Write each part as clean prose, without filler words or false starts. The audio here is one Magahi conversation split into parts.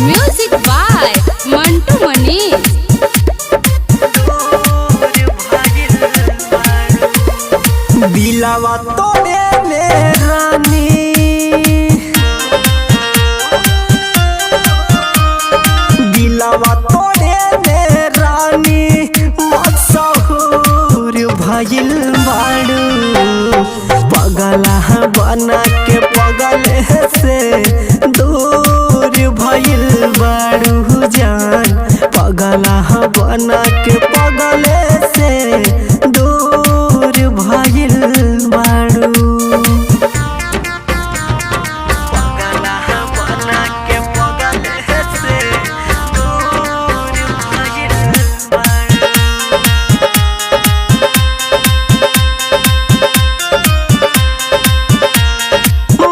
Music by Mantu Manish. दिलावा तोड़े ले रानी, दिलावा तोड़े ले रानी, मशहूर भइल बाड़ू। पगला बना के पगल से दूर भइल बाड़ू जान, पगला बना के पगल से दूर भइल बाड़ू। पगला बना के पगल से दूर भइल बाड़ू।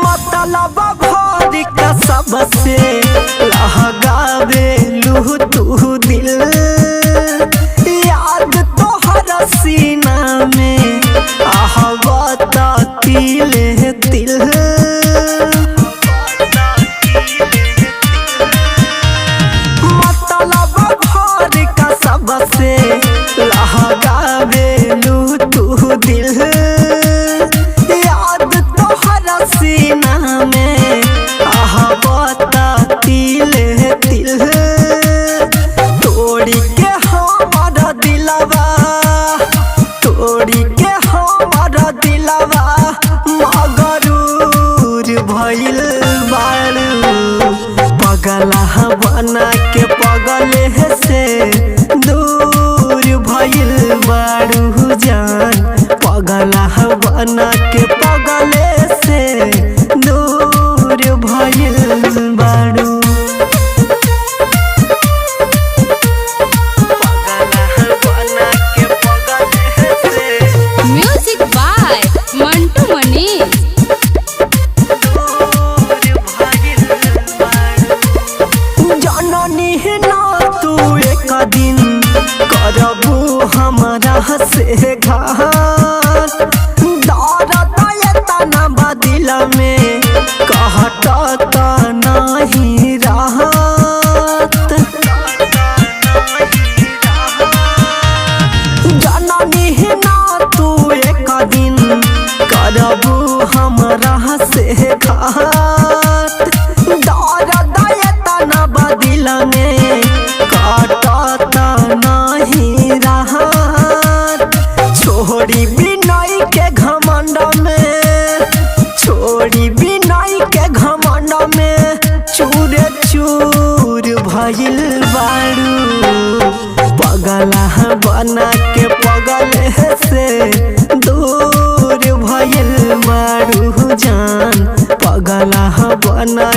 मतलब भर का सबसे लहगावे लू तू दिल, याद तोहर सीना में आहवता तिले तिल। मतलब भर का सबसे लहगावे लू तू दिल, याद तोहर सीना में आहवता तिले तिल। तोड़ी के हमारा दिलवा, तोड़ी के हमारा दिलवा मगरूर भइल बाड़ू। पगला बना के पगल से दूर भइल बाड़ू जान, पगला बना के पगल से दूर भइल बाड़ू। पगला बना के पगल से म्यूजिक बाय मंटू मनीष। जननी ना तू एक दिन करबू हमारा से घात, दर्द एतना बदिल में कहत नहीं रहत। जननी ना तू एक दिन करबू हमरा से घात, दर्द एतना बदिल में काटत नहीं रहत। छोड़ी बिनई के घमंड में, छोड़ी बिनई के घमंड में चूर चूर भइल बाड़ू। पगला बना के पगल से दूर भइल बाड़ू जान, पगला बना